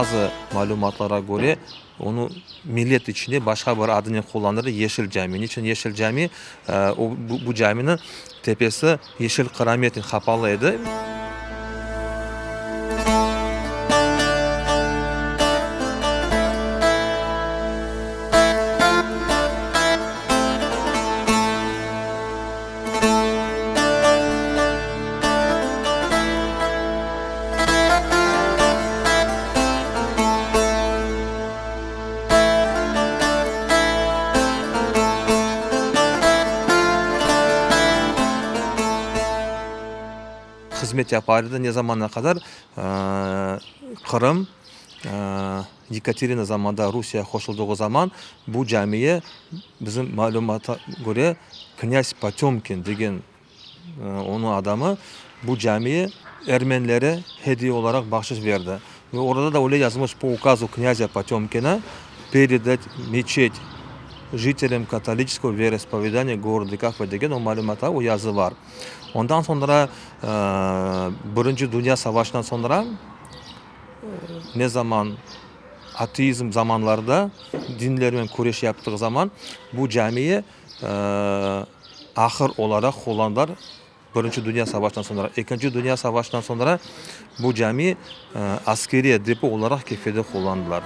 Bazı malümatlara köre, onı millet içinde başqa bir adınen qullanır, Yeşil cami. Niçün Yeşil cami? Bu caminiñ tepesi yeşil qırametnen qapalı edi. Hızmet yapar edi ne zamanğa qadar Qırım Yekaterina zamanında Rusiye qoşuldığı zaman bu camiye bizim malümata köre knâz Potömkin degen onıñ adamı bu camiye ermenilere hediye olaraq bahşış berdi. Ve orada da öyle yazılmış, Po ukazu knâzâ Potömkina peredat meçet jitelâm katoliçeskogo verospovedaniya goroda Kaffa degen o malümata o yazı bar. Ondan soñra Birinci dünya savaşından soñra ne zaman ateizm zamanlarda dinlernen küreş yaptığı zaman bu camiye ahır olaraq qullandılar Birinci dünya savaşından soñra. Ekinci dünya savaşından soñra bu cami askeriye depo olaraq Kefede qullandılar.